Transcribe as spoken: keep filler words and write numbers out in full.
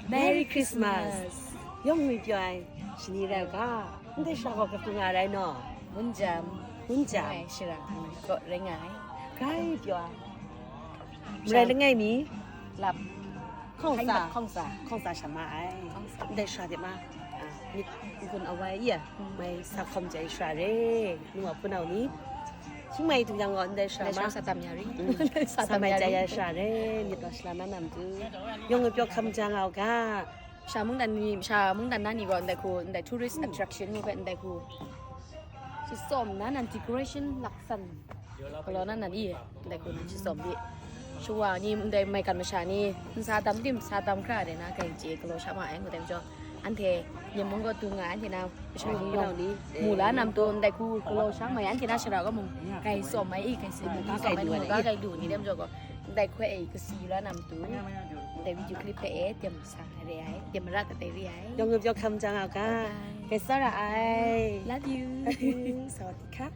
Merry Christmas. Yawng ngwi pyaw ai shani rai u ga, ndai shara gaw kapu nga rai naw? Munjam. Munjam. Ngai shara kaw rai nga ai. Grai pyaw ai. Marai langai mi? Lap. Hkawng sa. Hkawng sa. Hkawng sa sha ma ai. Hkawng sa. Ndai shara de ma? Ah, myit n-gun awai iya. Mm. Mai sa hkawm jai shara re. Nu wa hpunau ni. Hkying mai du yang gaw ndai shara ma? Ndai shara sa tam ya ri. Mm. Sa tam ya ri. Sa mai jai ya shara re. Myit wa shala na nam du. Yawng ngwi pyaw hkam ja nga u ga. Sha mungdan ni, sha mungdan na ni gaw ndai hku, ndai tourist attraction ni hpe ndai hku. Shi tsawm na nan decoration laksan. Galaw na nan i, ndai hku nan shi tsawm di. Shawa ni, ndai maigan masha ni, nsa tam tim, sa tam hkra de na, grai chye galaw sha ma ai, ngu dai majaw. Anhte, yen mung gaw dung nga, anhte na, masha ni yawng, mu la nam tu, ndai hku galaw sha mai, anhte na shara gaw mung, grai tsawm mai i, grai si, grai tsawm mai, grai lu ni, dai majaw gaw, ndai hkoi e, kasi la nam tu, ndai video clip hpe e, dem sa. Re ai, de mara ta re ai. Yawng ngwi pyaw hkam ja nga u ga. Bye bye. Grai tsawra ai. Love you. Love you. Sawadee ka.